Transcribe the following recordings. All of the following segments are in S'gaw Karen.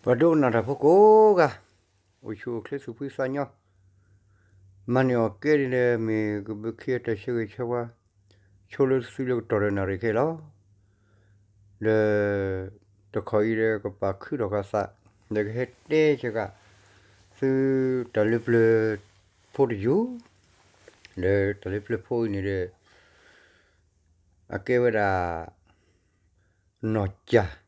ပှၤဒိကနၣ်တၢ်ဖိကိးဂၤ, အိၣ်ဆူၣ်အိၣ်ချ့သူၣ်ဖှံသးညီ, မၤန့ၢ်အီၣ်ကဲဒ်န့ၣ်ဒီး မ့ၢ်ကဘုးခံအတၢ်ဆၢဂ့ၤဆၢဝါ, ဆိလၢသုလၢကတီၢ်ဒီးနၣ်ရံၣ်ခဲလီၤ. ဒီး တခီအံၤဒီးကပာ်ခုၣ်ထီၣ်ဃာ်သး, ဒီးကဟဲတဲဆၢက့ၤ သုတၢ်လၢပျၢၤဖိတယုၢ်, ဒီးတၢ်လၢပျၢၤဖိအံၤန့ၣ်ဒီး အကဲဝဲဒၣ် နီၢ်ကၠၢ်,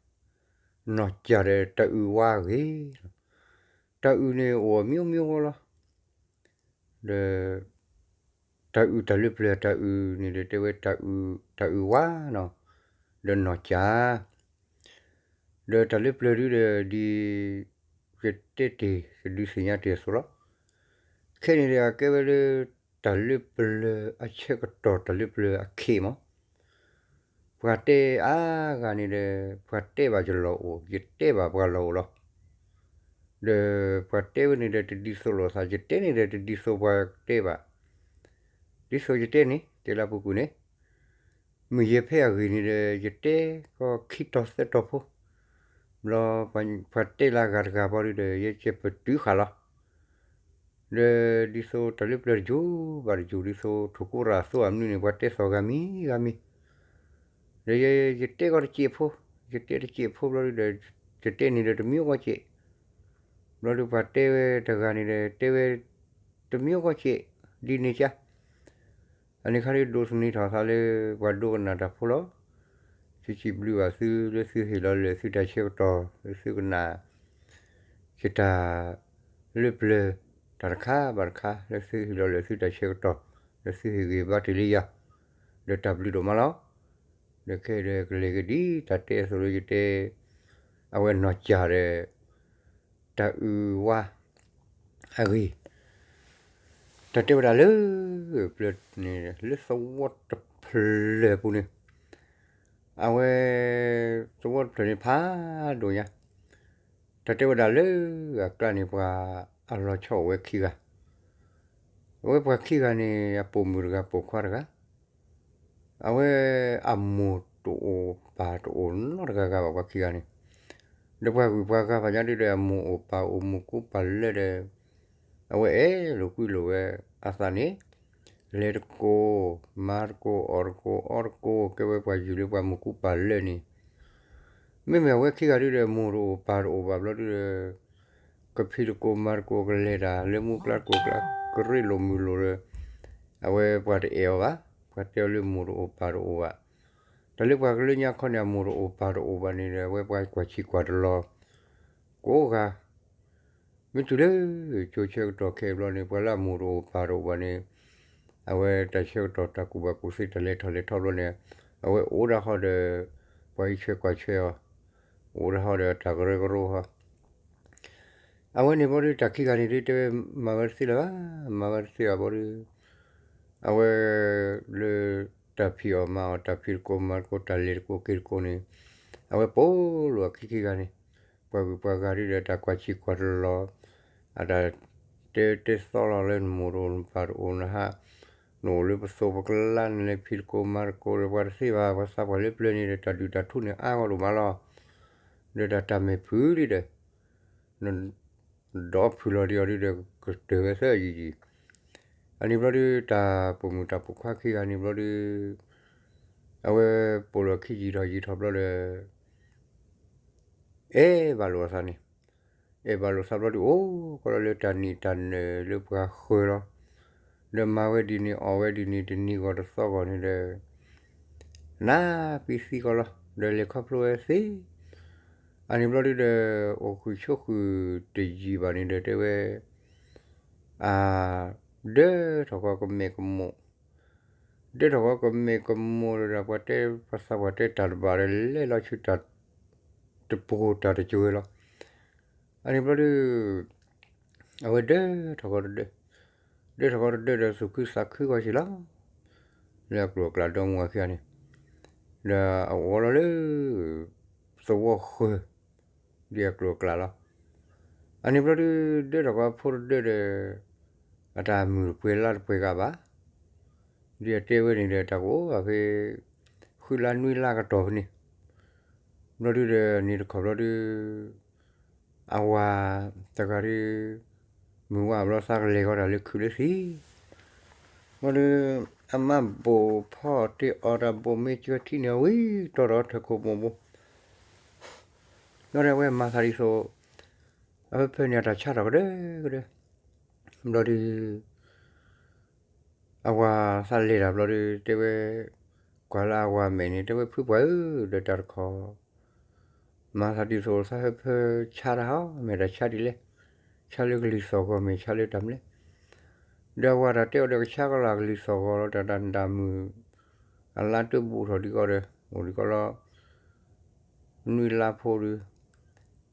နီၢ်ကၠၢ်ဒီးတၢ်အုၣ်ဝါအဂ့ၢ်, တၢ်အုၣ်န့ၣ်အိၣ်အမျိုးမျိုးလီၤ. ဒီး တၢ်အုၣ်တၢ်လၢပျၢၤတၢ်အုၣ်န့ၣ်ဒီး တဲဝဲ တၢ်အုၣ်ဝါနီၤ, ဒီးနီၢ်ကၠၢ်, ဒီးတၢ်လၢပျၢၤဒုဒီး ဒ်ယတဲတ့ၢ် ကဒုးသ့ၣ်ညါတ့ၢ်အသိးလီၤ. ခဲအံၤန့ၣ်ဒီး အကဲဝဲလၢ တၢ်လၢပျၢၤအဆၢကတီၢ် တၢ်လၢပျၢၤအခ့မး ပှၤတဲအါဂၤန့ၣ်ဒီး ပှၤတဲဘၣ်ယလီၢ်အိၣ်, ယတဲဘၣ်ပှၤလီၢ်အိၣ်လီၤ. ဒီးပှၤတဲဝဲန့ၣ်ဒီး တဒ်သိးလိာ်သး, ယတဲန့ၣ်ဒီး တဒ်သိးပှၤတဲဘၣ်. ဒ်သိးယတဲန့ၣ် တဲလၢပူၤကွံာ်န့ၣ် မုၢ်ယဲၢ်ဖဲအဂ့ၢ်န့ၣ်ဒီး ယတဲကီးခံတီၤသၢတီၤဖိ, ဘျီပှၤတဲလၢအဂၤတဂၤဘီဒုဒီး ယကပတုာ်ဃာ်လီၤ. ဒီးဒ်သိးတၢ်လၢပျၢၤတယိာ်ဘၣ်တယိာ် ဒ်သိးထိၣ်ကိရၣ်အသိအမနုၤန့ၣ် ပှၤတဲသီၣ်ဂၤမံၤဂၤမံၤ, ဒီးယတဲကီးတစဲးဖိ, ယတဲတစဲးဖိဘျီဒုဒီး ယတဲန့ၣ်ဒီးတမံၤဂီၢ်စဲး, ဘျီဒုပှၤတဲဝဲတဂၤန့ၣ်ဒီး တဲဝဲ တမံၤဂီၢ်စဲး, ဒ်န့ၣ်ကါ အန့ၣ်ခါဒုး ဒိးသန့ၤထီၣ်သးလၢပှၤဒိကနၣ်တၢ်ဖိလီၤ. ယစံးဘျုးဘၣ်သုလၢသုဟ့ၣ်လီၤလၢာ်သုတၢ်ဆၢကတီၢ် လၢသုကနၣ် ယတၢ်လၢပျၢၤ တၢ်တခါဘၣ်တခါ လၢသုဟ့ၣ်လီၤလၢာ်သုတၢ်ဆၢကတီၢ် လၢသုဟ့ၣ်ဂံၢ်ဘါတ့ၢ်လံယၤ, ဒီးတၢ်ဘျုးဒိၣ်မးလီၤ. ဒီးခဲအံၤဒီးကလဲၤက့ၤဒ်တၢ်တဲအသိးလၢယတဲ အဝဲနီၢ်ကၠၢ်ဒီး တၢ်အုၣ်ဝါ အဂ့ၢ်, တၢ်တဲဝဲဒၣ်လၢ ပျၢၤန့ၣ် လၢသဝီတဖျၢၣ်အပူၤန့ၣ်, အဝဲ သဝီတဖျၢၣ်န့ၣ်ဖးဒိၣ်ညါ, တၢ်တဲဝဲဒၣ်လၢအကျါန့ၣ် ပှၤအလီၤဆီအိၣ်ဝဲခံဂၤ, အဝဲပှၤခံဂၤန့ၣ် အပိာ်မုၣ်တဂၤပိာ်ခွါတဂၤ အဝဲအမိၢ်တအိၣ်ပၢ်တအိၣ်နီတဂၤဂၤဘၣ် ပှၤခံဂၤန့ၣ်, ဒီးပှၤဂုၤပှၤဂၤဘၣ်ညါဒုဒီး အမိၢ်အိၣ်ပၢ်အိၣ်မုၢ်ကူပၢ်လၢဒီး အဝဲအဲၣ်လိာ်ကွံလိာ်ဝဲအသးန့ၣ်, လဲၤတကိး မၤတကိး အီၣ်တကိး အီတကိး ကဲဝဲပှၤယုၢ်လၢပှၤမုၢ်ကူပၢ်လၢန့ၣ်, မ့မ့ၢ်အဝဲခံဂၤဒုဒီး မိၢ်တအိၣ်ပၢ်တအိၣ်ဘၣ်ဘျီဒုဒီး ကဖံးတကိးမၤတကိး ကလဲၤတၢ်လၢမူကျါတကိးကျါ ကရ့လိာ်မုာ်လိာ်ဒီး အဝဲပှၤတအဲၣ်အီၤဘၣ်, ပှၤတဲအီၤလၢမိၢ်တအိၣ်ပၢ်တအိၣ်ဘၣ်, တၢ်လၢပှၤကလၢညါခီန့ၣ် အမိၢ်တအိၣ်ပၢ်တအိၣ်ဘၣ်န့ၣ်ဒီး အဝဲပှၤကွၢ်ဆံးကွၢ်တလီၤ ကိးဂၤ, မ့ၢ်တုၤလၢ ကၠိဆၢကတီၢ်ခဲအံၤဘျီန့ၣ် ပှၤလၢအမိၢ်တအိၣ်ပၢ်တအိၣ်ဘၣ်န့ၣ်, အဝဲတၢ်ဆၢကတီၢ်တၢ်ကူၣ်ဘၣ်ကူၣ်သ့တၢ်လဲၤထီၣ်လဲၤထီဘျီန့ၣ်, အဝဲအိၣ်ဒၣ်ဟီဒီး ပှၤအံးထွဲကွၢ်ထွဲအီၤ, အိၣ်ဒၣ်ဟီဒီးတၢ်ကရၢကရိဟီ အဝဲန့ၣ်ဘျီဒု တၢ်ခံဂၤန့ၣ်ဒု တဲဝဲမၤဝဲတသ့လၢၤဘၣ်, မၤဝဲတသ့ဘၣ်ဘျီဒု အဝဲ လၢ တၢ်ဖံးအီၣ်မၤအီၣ် တၢ်ဖံးတကိးမၤတကိး တၢ်လဲၤတကိးက့ၤတကိးန့ၣ်, အဝဲပိာ်လိာ်အခံခံဂၤန့ၣ်, ပှၤဂုၤပှၤဂၤဒုဒီး တၢ်ကွၢ်ဆံးကွၢ်တလီၤ, အတၢ်တဲတဲသီလီၤလၢနမိၢ်တအိၣ်နပၢ်တအိၣ်နဟး, နအိၣ်လၢပသိးပကျါ နလဲၤဖံးတကိးမၤတကိးဒီး ပှၤတသ့ဘၣ်, ပှၤသးပှၢ်လၢပျၢၤန့ၣ်ဒီး တၢ်ဒုၣ်တၢ်ထူန့ၣ်အါဂီၢ်ဒိၣ်မးလီၤ, ဒီးတၢ်တၢ်မဲာ်ဖုးလံဒီး န ဒီးဖုးလီၤဒံးအီၤဒုဒီး ကတၢၢ်ဝဲသၢယံာ်ယံာ်, အန့ၣ်ဘျီဒု တၢ်ပိာ်မုၣ်တၢ်ပိာ်ခွါခံဂၤန့ၣ်ဘျီဒု အဝဲပိာ်လိာ်အခံယံာ်ထီၣ်ယံာ်ထီၣ်ဘျီဒီး အဲၣ်ဘၣ်လိာ်အသးန့ၣ်, အဲၣ်ဘၣ်လိာ်သးဘျီဒု အိၣ်ကီးလီၤလၢတၢ်နံၣ်တၢ်နၢၤလၢပှၤဃၢၤလီၤ, ဒီးမၤဝဲဒ်န့ၣ်အီၣ်ဝဲဒ်န့ၣ် တနံၤဂီၢ်တသီဂီၢ်န့ၣ်ဒီး နါပံသံကီးလီၤ, ဒီးလဲၤခီဖျိဝဲသ့, အန့ၣ်ဘျီဒုဒီး အိၣ်ဃုာ်ဆိးဃုာ်တယံာ်ဘၣ်န့ၣ်ဒီး တဲဝဲ အ ဒၢထီၣ်ကီးကမဲာ်ကမိၣ်, ဒၢထီၣ်ကီးကမဲာ်ကမိၣ်ဒီး ပှၤတဲ ပှၤသးပှၢ်တဲတၢ်တဘၣ်ဒီး လဲၤလီၤဆူတၢ်တပူၤတၢ်တကဝဲၤလီၤ. အန့ၣ်ဘျီဒု အဝဲဒၢထီၣ်ကီးတဒၢ, ဒၢထီၣ်ကီးတဒၢဒီး သူၣ်ခုသးခုကီးဆံးလီၤ, လၢအကျိၤအကျဲဒီမါဝၤခံဂၤန့ၣ်, ဒီးအအိၣ်လီၤလၢ သဝီဃၢၤ ဒ်အကျိၤအကျဲလီၤ. အန့ၣ်ဘျီဒု ဒၢထီၣ်ကီးဖိတဒၢဒီး အတၢ်မုၢ်တပှဲၤလါတပှဲၤဂၤဘၣ်, ဒ်အတဲဝဲန့ၣ်ဒီး တၢ်ကအိၣ်ဘၣ်ဖဲ ဃုလါနွံလါကတီၢ်ဖဲန့ၣ်, ဘျီဒုဒီး န့ၣ်တခီဘျီဒု အဝၤတဂၤဒီး မုၢ်ဝါဘျီသးကလဲၤဃီၤတၢ်လၢခုးလၢသံ, ဘျီဒီး အမါဘိၣ်ဖီၣ်တ့ၢ်အီၤတၢ်ဘိၣ်မ့ၢ်ကၢထံၣ်န့ၣ် အဝံၤတီၢ်ဒီးထၢၣ်ခိၣ်ဘိၣ်ဘိၣ်, ဘျီဒီးအဝဲမၤသးဒ်သိး အဖၢဖၢန့ၣ် အတၢ်ဆါထီၣ်ကဒၢကဒၢ, ဘျီဒီး အဝၤသးလဲၤတၢ်ဘျီဒီး တဲဝဲ, ကွၢ်လၢအဝၤမဲာ်န့ၣ် တဲဝဲဖုပှၢ်ဧၢ, ဒီးတၢ်တခီ မၤသးဒ်သိးသးဟၢဖၢဆါတၢ်ဟီ မ့ၢ်တၢ်ဆါဒ်လဲၣ်, ဆါလၢကလံၤသီၣ်ဂီၤမ့ၢ်ဆါလၢတၢ်မနုၤလဲၣ်, ဒီးအဝၤတၢ်တဲအီၤဒီးကဆါကီးလၢကလံၤသီၣ်ဂီၤလီၤ တၢ်တၢ်မုၢ် အလါတဘိၣ်ထီၣ်ဒံးကီးဒီး အိၣ်ဒံးကီးလီၤ နွံလါဖိဒီး,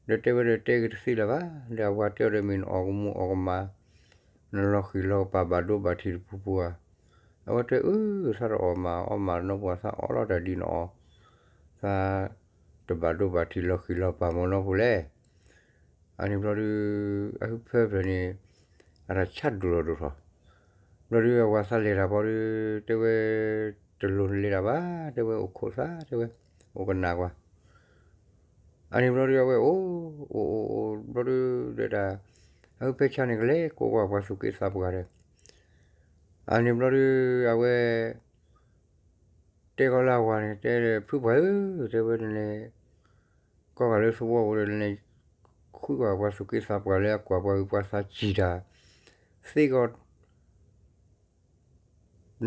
ဒီးတဲဝဲဒီးတဲက့ၤတသ့လၢၤဘၣ်, ဒီးအဝၤတဲအီၤဒီးမ့ၢ်နအီၣ်ကမူအီၣ်ကမၣ်, နလီၤဃံၤလီၤကပၤဘၣ်ဒိဘၣ်ထံးတပူၤပူၤဧါ, အဝဲတဲအၢ သးတအီၣ်မးအီၣ်မးနီတပူၤ သးအီၣ်လီၤတၢ်ဒ်နအီၣ်, သးတဘၣ်ဒိဘၣ်ထံးလီၤဃံၤလီၤပာ်မၢနီတပူၤလဲၣ်, အန့ၣ်ဘျီဒီး အဟၢဖၢဖျၢၣ်န့ၣ် အတၢ်ဆါဒိၣ်ထီၣ်ဒိၣ်ထီၣ်, ဘျီဒီးအဝၤသးလဲၤတၢ်ဘျီဒီး တဲဝဲ တလိၣ်လဲၤတၢ်ဘၣ်, တဲဝဲအိၣ်ခိးသး တဲဝဲ အိၣ်ကနၣ်ကွၢ်, အန့ၣ်ဘျီဒီးအဝဲအိၣ် အိၣ်အိၣ်အိၣ်ဘျီဒီး ဒီးတၢ် အဟၢဖၢဆါန့ၣ်ကလဲၤကိးကွၢ်ပှၤသူၣ်က့သးပှၢ်ဒီး, အန့ၣ်ဘျီဒီး အဝဲ တဲကီးလၢအဝၤန့ၣ် တဲဖုပှၢ်ဧၢ, တဲဝဲနလဲၤ ကီၢ်ဂၤလၢသဝီပူၤဒီး နလဲၤဃုကွၢ်ပှၤသူၣ်က့သးပှၢ်လၢအကွၢ်ပှၤဂ့ၤပှၤသးစံၣ်တၢ် သ့ကီး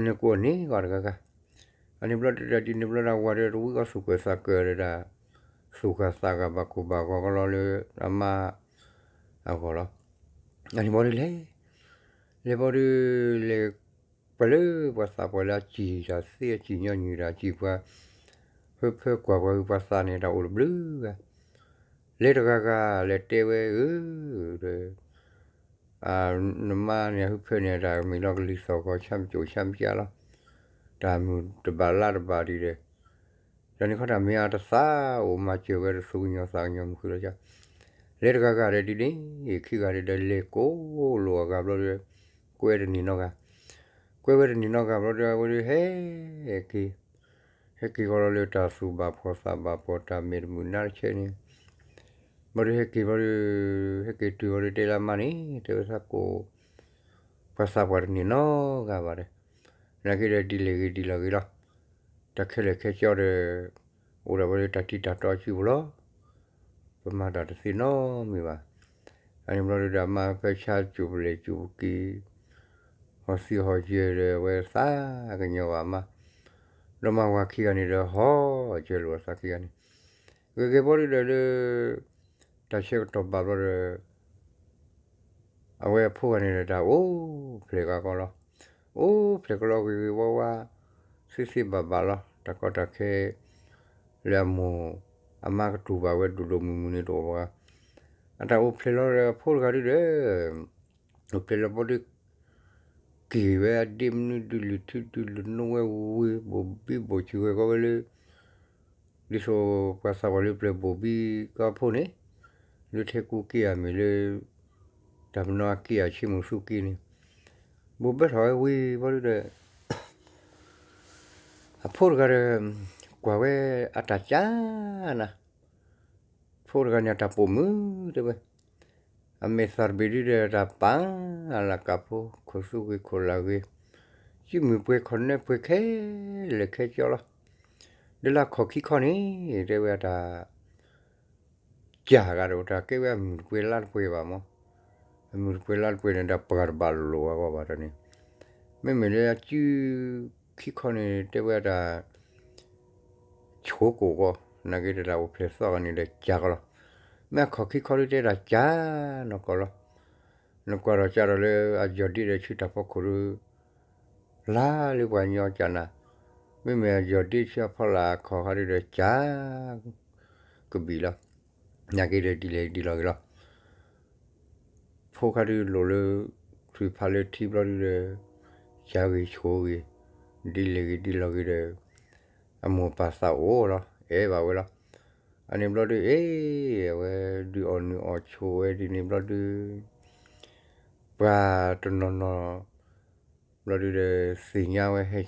နကိးန့ၢ်ဂီၤတဂၤဂၤ, အန့ၣ်ဘျီဒီးတၢ်ဒ်န့ၣ်ဘျီဒီးအဝၤဒီးတဝံအီၤသူၣ်ကၢၢ်သးကၢၢ်ဒီးတၢ် သူၣ်ဃၢ်သးဃၢ်ဘၣ်ကိၢ်ဘၣ်ဂီၤကလီလၢအမါအဂီၢ်လီၤ, အန့ၣ်ဘျီဒီးလဲၤ လဲၤဘျီဒီး လဲၤ ပှၤလၢပှၤသးပှၢ်လၢအစံၣ်တၢ်သ့အစံၣ်ညီနုၢ်တၢ်စံၣ်ပှၤ ဟၢဖၢကွၢ်ပှၤဂ့ၤပှၤသးန့ၣ် တၢ်အိၣ်တဘျုးဂၤ, လဲၤတဂၤဂၤ လဲၤတဲဝဲဧၢ, ဒီး နမါန့ၣ်အဟၢဖၢန့ၣ် တၢ်မ့ၢ်လီၤကလံၤသီၣ်ဂီၤဆၣ်မကိၣ်ဆၣ်မကၠၢ်လီၤ, တၢ်မုၢ်တဘၣ်လါတဘၣ်ဒံးဒီး, တၢ်န့ၣ်ခီတၢ်မ့ၢ်အတသးအိၣ်မၤစၢၤဝဲတသူၣ်ကညီၤသးကညီၤမုၢ်ဃုာ်လီၤ, လဲၤတဂၤဂၤဒီးဒ်န့ၣ် ခံဂၤဒီးလဲၤကိးလိာ်အဂၤဘျီဒီး ကွဲတနံၤနီတဂၤ, ကွဲဝဲတနံၤနီတဂၤဘျီဒီး အဝဲဒီးဟဲက့ၤ ဟဲက့ၤဃီလီၤလၢတၢ်သူၣ်ဘၣ်ဖှီၣ်သးဘၣ်ဖှီၣ်တၢ်မဲာ်တမုာ်နါတဆဲန့ၣ်, ဘျီဒီးဟဲက့ၤဘျီဒီး ဟဲက့ၤတုၤဘျီဒီးတဲလၢအမါန့ၣ် တဲဝဲသးကိး ပှၤသးပှၢ်တန့ၢ်နီတဂၤဘၣ်ဒီး, နာ်က့ဒီးဒ်လဲၣ်ဂ့ၤဒ်လဲၣ်ဂ့ၤလီၤ, တၢ်ခဲလၢာ်ခဲဆ့ဒီး အိၣ်ဒၣ်ဝဲလၢတၢ်တံတၢ်တီအစုပူၤလီၤ, ပမၤတၢ်တသ့နီတမံၤဘၣ်, အန့ၣ်ဘျီဒီးအမါဖဲဆါစူၣ်ပလဲၣ်စူၣ်ပက့ၤ ဟီၣ်သံးဟီၣ်ယဲၤဒီးအဝဲသးကညီၤဘၣ်အမါ, ဒီးမါဝၤခံဂၤန့ၣ်ဒီးဟီၣ်ယဲၤလိာ်အသးခံဂၤန့ၣ်, ဂ့ၤဂ့ၤဘျီဒုဒီးလၢ တၢ်ဆၢကတီၢ်ဘၣ်ဘျီဒီး အဝဲအဖိဂၤန့ၣ်ဒီးတၢ်အိၣ်ဖျဲၣ်ဂၤကီလီၤ, အိၣ်ဖျဲၣ်ကလီဂ့ၤဂ့ၤဝါဝါ သ့သ့ဘၣ်ဘၣ်လီၤ, တၢ်ကီတၢ်ခဲ လၢအမိၢ်အမါကတူၢ်ဘၣ်ဝဲဒိၣ်ဒိၣ်မုၢ်မုၢ်န့ၣ်တအိၣ်ဘၣ်, အတၢ်အိၣ်ဖျဲၣ်လီၤဒီးအဖိတဂၤဒုဒီး အိၣ်ဖျဲၣ်လီၤဘျီဒီး က့ၤဝဲအဒ့မနုၤဒုးလုၢ်ထံဒုးလုၢ်နိဝဲဝံၤ ဘိၣ်ဘံဘိၣ်ဆူၣ်ဝဲကီဝဲလၢ ဒ်သိးပှၤသးပှၢ်လၢပျၢၤဘိၣ်ဘံကီဖိန့ၣ် လၢထဲကူက့အမ့ၢ်လၢ တၢ်ပနီၣ်အက့အဆ့မုၢ်သူက့န့ၣ် ဘိၣ်ဘၢထီၣ်ဝဲဝံၤဘျီဒုဒီး အဖိတဂၤဒီး ကွၢ်ဝဲအတၢ်ကၢနၤ ဖိတဂၤန့ၣ် အတၢ်ပိာ်မုၣ်တဲဝဲ, အမဲာ်သၣ်တဘ့ၣ်ဒုဒီး တၢ်ပာ်လၢကးဖိ ခိၣ်သူဂ့ၤခိၣ်လၢ်ဂ့ၤ, စုမုၢ်ပှဲၤခီၣ်နၢပှဲၤခဲလၢာ်ခဲဆ့လီၤ. ဒီးလၢအခီၣ်ခံခီန့ၣ် တဲဝဲအတၢ် ကၢ်ဂၤဒီး တၢ်ကဲဝဲအမုၢ်တပှဲၤလါတပှဲၤဘၣ်မး, အမုၢ်တပှဲၤလါတပှဲၤန့ၣ် ဒီးပှၤတဘၣ်လိာ်အဂီၢ်ဘၣ်ဒီးန့ၣ်, မ့မ့ၢ်လၢအစုခံခီန့ၣ် တဲဝဲအတၢ် ဆိကိၣ်ကီး, နာ်က့ဒီးတၢ်အိၣ်ဖျဲၣ်သီၣ်ဂၤန့ၣ်ဒီးကၢ်ကီးလီၤ. မ့ၢ်အခီၣ်ခံခီဒုတဲတၢ်ကၢ်နီၢ်ကီၢ်လီၤ. နကွၢ်ထီၣ်ကၢ်ဒီးလၢအယီၢ်ဒ့ဒီးဆူတၢ်ဖီခိၣ်ဒု လါလၢပှၤကညီကၢ်နၤ, မ့မ့ၢ်အယီၢ်ဒ့ဆူအဖီလာ်အခီၣ်ခါဒုဒီးကၢ် ကဘံၣ်လီၤ. နာ်က့ဒီးဒ်လဲၣ်ဒ်လီၤဂ့ၤလီၤ. ဖိခါဒုလိၣ်လၢ ချုးဖးလၢထံဘျီဒုဒီး ကၢ်ဂ့ၤဆိဂ့ၤ ဒ်လဲၣ်ဂ့ၤဒ်လီၤဂ့ၤဒီး အမိၢ်ပၢ်သးအိၣ်လီၤ အဲၣ်ဘၣ်ဝဲလီၤ. အန့ၣ်ဘျီဒု အ့ အဝဲဒုးအီၣ်နုာ်အီၣ်ဆိဝဲဒ်န့ၣ်ဘျီဒု ပှၤတနီၤနီၤ ဘျီဒုဒီး သ့ၣ်ညါဝဲ သ့ၣ်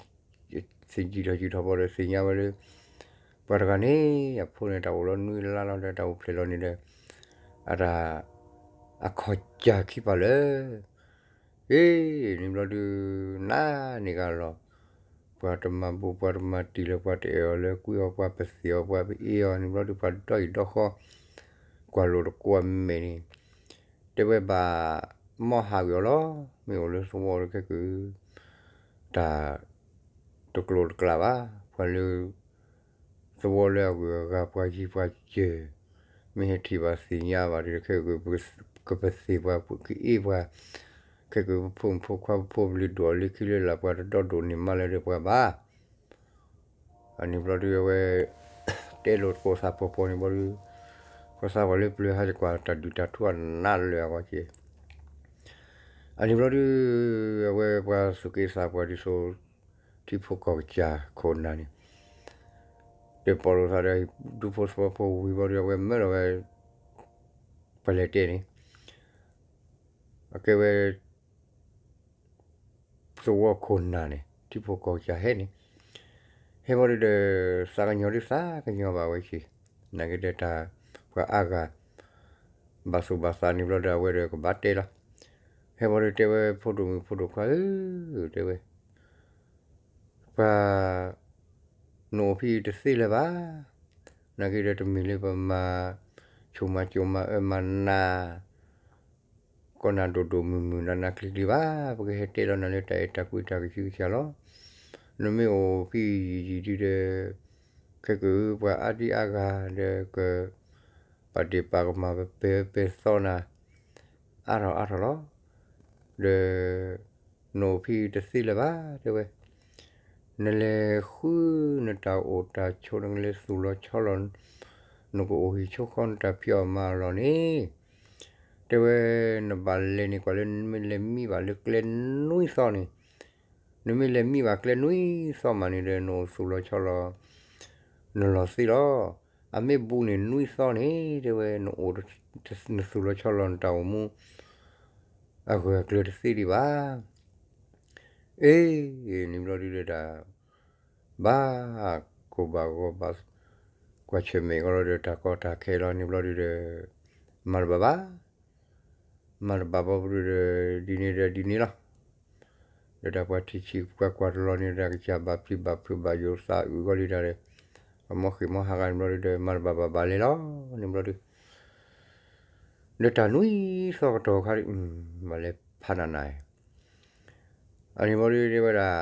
ယံာ်ထီၣ်ယံာ်ထီၣ်ဘျီဒီး သ့ၣ်ညါဝဲလၢ ပှၤတဂၤန့ၣ် အဖိန့ၣ် တၢ်အိၣ်လီၤနွံလါလီၤဒီး တၢ်အိၣ်ဖျဲၣ်လီၤန့ၣ်ဒီး အတၢ် အခီၣ်စၢ်ခံပာ်လၢာ်, အ့ န့ၣ်ဘျီဒုး နးန့ၢ်ဂၤလီၤ, ပှၤတမၤဘူး ပှၤတမၤတံၢ်လၢၤ ပှၤတအဲၣ်အီၤလၢကွံအီၤ ပှၤပသ့ၣ်အီၤ ပှၤပအ့ၣ်အီၤန့ၣ်ဘျီဒုး ပှၤဒီအံၤဒီဃီ ကွၢ်လိာ်တကွၢ်မဲာ်န့ၣ် တဲဝဲဘၣ် မီၢ်ဟးဂ့ၤအီၤလီၤ. မ့ၢ်အိၣ်လၢသဝီတခဲက့ၤ တၢ် တကျိၤတကျးဘၣ်, ပှၤလၢ သဝီလၢအဂုၤအဂၤ ပှၤယံၤပှၤစၢၤ မ့ၢ်ဟဲထံၣ်ဘၣ်သ့ၣ်ညါဘၣ်ဒီး ခဲက့ၤ ကပသ့ၣ်ပှၤ ကအ့ၣ်ပှၤ, ခဲက့ၤ ပဖိမုၣ်ဖိခွါ ပဖိပလံၤဒိၣ်အီၤလၢခံလၢလာ် ပှၤတဒီဒိၣ်န့ၢ်မးလၢၤဒီးပှၤဘၣ်. အန့ၣ်ဘျီဒုး အဝဲ တဲလိာ်သကိးသးပှီၤပှီၤန့ၣ်ဘျီဒုး ကီၢ်သးပှၢ်လၢပျၢၤဟါယကွၢ် တၢ်ဒုၣ်တၢ်ထူအနးလၢာ်အဂီၢ်က့ၤ, အန့ၣ်ဘျီဒုး အဝဲပှၤသူၣ်က့သးပှၢ်ဒ်သိး ထံဖိကီၢ်ကစၢ်ခိၣ်နၢ်န့ၣ် တပီၢ်လိာ်သးဒီး ဒူဖိသဝီဖိဝံၤဘျီဒုး အဝဲမၢလီၤဝဲ ပှၤလဲၤတဲန့ၣ် အကဲဝဲ သဝီခိၣ်နၢ်န့ၣ် ထံဖိကီၢ်ကစၢ်ဟဲန့ၣ်, ဟဲဘျီဒုးဒီး သးကညီၤဒုးသးကညီၤဘၣ်ဝဲက့ၤ, နာ်က့ဒီးတၢ် ပှၤအါဂၤ ဘၣ်သူၣ်ဘၣ်သးန့ၣ်ဘျီဒီး အဝဲဒီးကဘၣ်တဲလီၤ. ဟဲဘျီဒုးတဲဝဲ ဖိဒိၣ်မုၣ်ဖိဒိၣ်ခွါဧၢ, တဲဝဲ ပှၤ နအိၣ်ဖဲအံၤတသ့လၢၤဘၣ်. နာ်က့ဒီးတမ့ၢ်လၢပမၤ ဆိၣ်မၤစိၤမၤအၢမၤနး ကီၢ်နၤဒိၣ်ဒိၣ်မုၢ်မုၢ်နးနးကျံၤကျံၤဘၣ်. ပကဟဲတဲလီၤနၤလၢတၢ်အဲၣ်တၢ်ကွံတၢ်ကဆူကဆါလီၤ. နမ့ၢ်အိၣ်ဖဲအံၤယံာ်ယံာ်ဒုဒီး ခဲကပှၤအါဒံအါဂၤဒီးက ပာ်ဒ့ၣ်ပာ်ကမၣ်ပပဲာ်ပဲာ်သီနၤ အါထီၣ်အါထီၣ်လီၤ. ဒီး နအိၣ်ဖဲအံၤတသ့လၢၤဘၣ် တဲဝဲ. နလဲၤဃုနတၢ်အိၣ်တၢ်ဆိး နကလဲၤသူၣ်လီၤဆီလီၤ နကအိၣ်ဟံၣ်ဆိဃီနတၢ်ဖံးအီၣ်မၤအီၣ်လီၤန့ၣ် တဲဝဲ နဘၣ်လဲၤန့ၣ် ကွၢ်လၢနမ့ၢ်လဲၤမံဘၣ်လၢကျဲနွံသီန့ၣ်, နမ့ၢ်လဲၤမံဘၣ်ကျဲနွံသီမးန့ၣ်ဒီး နအိၣ်သူၣ်လီၤဆီလီၤ နလီၤသ့လီၤ. အမ့ၢ်ဘူးန့ၣ်နွံသီန့ၣ် တဲဝဲ နအိၣ် နသူၣ်လီၤဆီလီၤနတၢ်အိၣ်မူ အဂၢၢ်အကျၢၤတသ့ဒံးဘၣ်. အ့ န့ၣ်ဘျီဒုဒီးတၢ် ဘၣ်ကိၢ်ဘၣ်ဂီၤဘၣ် ကွၢ်ဆၢၣ်မဲာ်ကီလီၤဒီး တၢ်ကီတၢ်ခဲလီၤန့ၣ်ဘျီဒုဒီး မၤတဘၣ်ဘၣ်. မၤတဘၣ်ဘၣ်ဘျီဒုဒီး ဒ်န့ၣ်ဒီးဒ်န့ၣ်လီၤ. ဒီးတၢ်ပှၤထံၣ်ဆံးပှၤကွၢ်တလီၤန့ၣ်ဒီး ကစၢ်ဘၣ်ဖံးဘၣ်ဖုးဘၣ်ယိၤသးအုးဂီၢ်လံတၢ်ဒီး အမိၢ်ဃ့ၢ်မိၢ်ဟါဂၤန့ၣ်ဘျီဒုဒီး မၤတဘၣ်ဘၣ်ဘၣ်လဲၤလီၤန့ၣ်ဘျီဒု ဒီးတၢ်နွံသီကတီၢ်ခါဒံး ဘၣ်လဲၤဖးနးနး အန့ၣ်ဘျီဒုတဲဝဲဒၣ်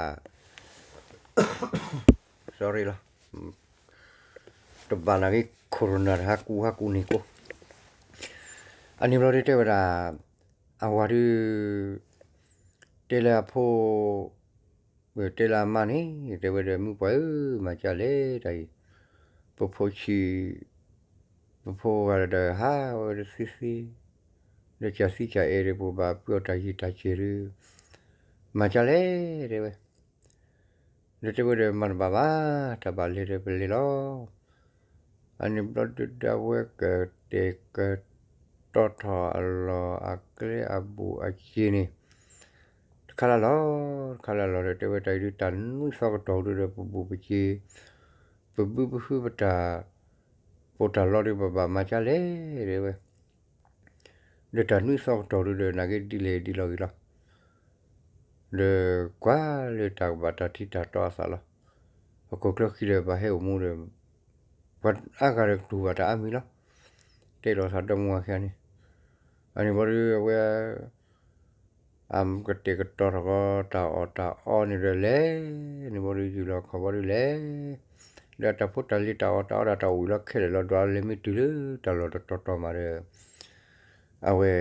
sorry လီၤ, တဘၣ်နာ်က့ corona တဟးကူဟးကူန့ၣ်ကိၣ်, အန့ၣ်ဘျီဒုတဲဝဲဒၣ် အဝၤဒု တဲလၢအဖိ တဲလၢအမါန့ၣ် တဲဝဲဒီး မုၣ်ပှၢ်ဧၢ မၤကၢ်လဲၣ်တၢ်အံၤ, ပဖိဆံး ပဖိဂၤဒီးဟးဝဲတသ့သ့, ဒီးကၢ်သံကၢ်အဲၣ်ဒီး ပဘၣ်ပှ့ၤအီၣ်တၢ်ယံာ်တၢ်စဲးဒီး မၤကၢ်လဲၣ် တဲဝဲ, ဒီးတဲဝဲဒီး မၤတဘၣ်ဘၣ်, တၢ်ဘၣ်လဲၤဒီးပလဲၤလီၤ. အန့ၣ်ဘျီဒုဒီးအဝဲကတဲာ်ကတီၤထီၣ်အလီၢ်အကျဲအဘူးအစ့န့ၣ် တခါလၢလီၤ တခါလၢလီၤဒီး တဲဝဲတၢ်အံၤဒု တၢ်နွံသီကတီၢ်ဒုဒီး ပဘူးပစ့ ပဘုပဟုပတၢ် ပတၢ်လီၢ်ဒု ပဘၣ်မၤကၢ်လဲၣ် တဲဝဲ, ဒီးတၢ်နွံသီကတီၢ်ဒုဒီး နာ်က့ဒ်လဲၣ်ဒ်လီၤဂ့ၤလီၤ. ဒီးကွၢ်လၢတၢ်ကဘၣ်တၢ်ထံတၢ်တီအသးလီၤ. ပခိၣ်ကျၢၢ်ခံဒီးဘၣ်ဟဲအိၣ်မူဒီး ပှၤအါဂၤဒီးကတူၢ်ဘၣ်တၢ်အါမံၤလီၤ. တဲလီၤသးဒီမါဝၤခံဂၤန့ၣ်, အန့ၣ်ဘျီဒုအဝဲ အကတဲာ်ကတီၤထီၣ်ကီးတၢ်အီၣ်တၢ်အီန့ၣ်ဒီးလဲၤ, န့ၣ်ဘျီဒုယူၢ်လီၤခီၣ်ဘျီဒုလဲၤ, ဒီးတၢ်ဖိတၢ်လံၤတၢ်အီၣ်တၢ်အီဒီးတၢ်အိၣ်ဝံၤလီၤခဲလၢာ်လီၤ ဒွးလဲၤမ့ၢ်တုၤလၢတၢ်လီၢ်တတီၤတီၤမးဒီး အဝဲ